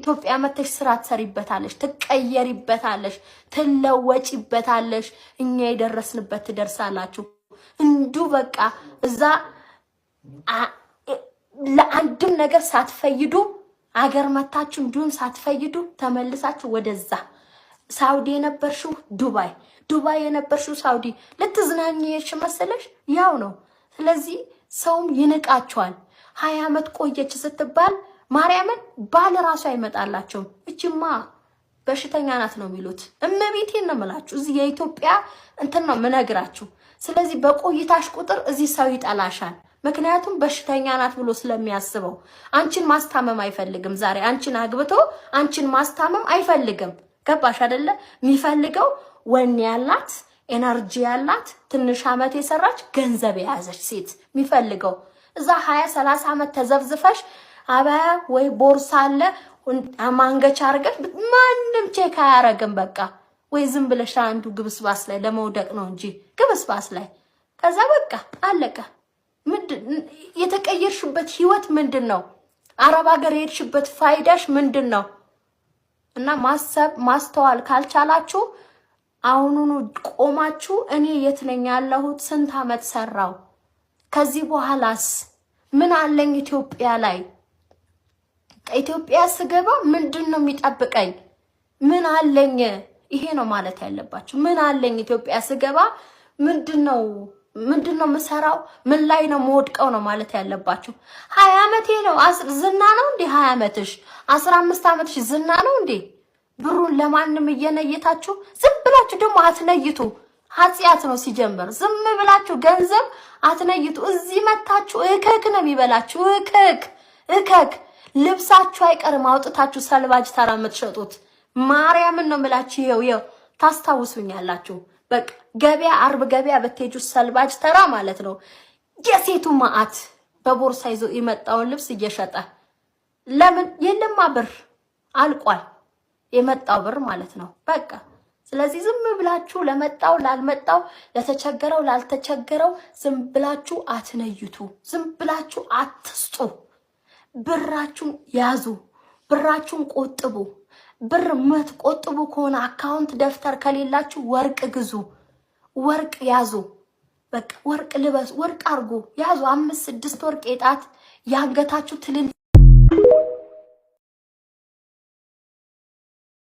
ኢትዮጵያ መተሽ ስራ ትሰሪበታለሽ፣ ትቀየሪበታለሽ፣ ትለወጪበታለሽ። እኛ የደረስንበት ትደርሳላችሁ። እንዱ በቃ እዛ ለአንድም ነገር ሳትፈይዱ አገር መታችሁ፣ እንዲሁም ሳትፈይዱ ተመልሳችሁ ወደዛ ሳውዲ የነበርሽው ዱባይ፣ ዱባይ የነበርሽው ሳውዲ ልትዝናኝ የሽ መሰለሽ? ያው ነው። ስለዚህ ሰውም ይንቃቸዋል። 20 ዓመት ቆየች ስትባል ማርያምን ባል ራሱ አይመጣላቸውም። እችማ በሽተኛ ናት ነው የሚሉት። እመቤቴን ነው የምላችሁ። እዚህ የኢትዮጵያ እንትን ነው የምነግራችሁ። ስለዚህ በቆይታሽ ቁጥር እዚህ ሰው ይጠላሻል። ምክንያቱም በሽተኛ ናት ብሎ ስለሚያስበው አንቺን ማስታመም አይፈልግም። ዛሬ አንቺን አግብቶ አንቺን ማስታመም አይፈልግም። ገባሽ አይደለ? የሚፈልገው ወኔ ያላት፣ energy ያላት፣ ትንሽ ዓመት የሰራች፣ ገንዘብ የያዘች ሴት የሚፈልገው። እዛ 20 30 ዓመት ተዘፍዝፈሽ አባያ ወይ ቦርሳ አለ ማንገቻ አድርገሽ ማንም check አያረግም። በቃ ወይ ዝም ብለሽ አንዱ ግብስባስ ላይ ለመውደቅ ነው እንጂ ግብስባስ ላይ ከዛ በቃ አለቀ። የተቀየርሽበት ህይወት ምንድን ነው? አረብ ሀገር የሄድሽበት ፋይዳሽ ምንድን ነው? እና ማሰብ ማስተዋል ካልቻላችሁ አሁኑኑ ቆማችሁ እኔ የት ነኝ ያለሁት? ስንት ዓመት ሰራው? ከዚህ በኋላስ ምን አለኝ ኢትዮጵያ ላይ? ኢትዮጵያ ስገባ ምንድን ነው የሚጠብቀኝ? ምን አለኝ? ይሄ ነው ማለት ያለባችሁ። ምን አለኝ ኢትዮጵያ ስገባ? ምንድን ነው የምሰራው? ምን ላይ ነው የምወድቀው ነው ማለት ያለባችሁ። 20 ዓመቴ ነው፣ ዝና ነው እንዴ? 20 ዓመትሽ 15 ዓመትሽ ዝና ነው እንዴ? ብሩን ለማንም እየነየታችሁ ዝም ብላችሁ ደግሞ አትነይቱ። ኃጢአት ነው ሲጀምር። ዝም ብላችሁ ገንዘብ አትነይቱ። እዚህ መታችሁ እከክ ነው የሚበላችሁ። እከክ እከክ። ልብሳችሁ አይቀርም አውጥታችሁ ሰልባጅ ተራ የምትሸጡት። ማርያምን ነው የምላችሁ። ይኸው ይኸው ታስታውሱኛላችሁ። በቃ ገበያ፣ አርብ ገበያ በትሄጁ ሰልባጅ ተራ ማለት ነው። የሴቱ ማአት በቦርሳ ይዞ የመጣውን ልብስ እየሸጠ። ለምን? የለማ ብር አልቋል። የመጣው ብር ማለት ነው። በቃ ስለዚህ ዝም ብላችሁ ለመጣው ላልመጣው፣ ለተቸገረው ላልተቸገረው ዝም ብላችሁ አትነይቱ። ዝም ብላችሁ አትስጡ። ብራችሁን ያዙ። ብራችሁን ቆጥቡ። ብር የምትቆጥቡ ከሆነ account ደብተር ከሌላችሁ ወርቅ ግዙ። ወርቅ ያዙ። በቃ ወርቅ ልበሱ፣ ወርቅ አርጉ፣ ያዙ። አምስት ስድስት ወርቅ የጣት የአንገታችሁ ትልል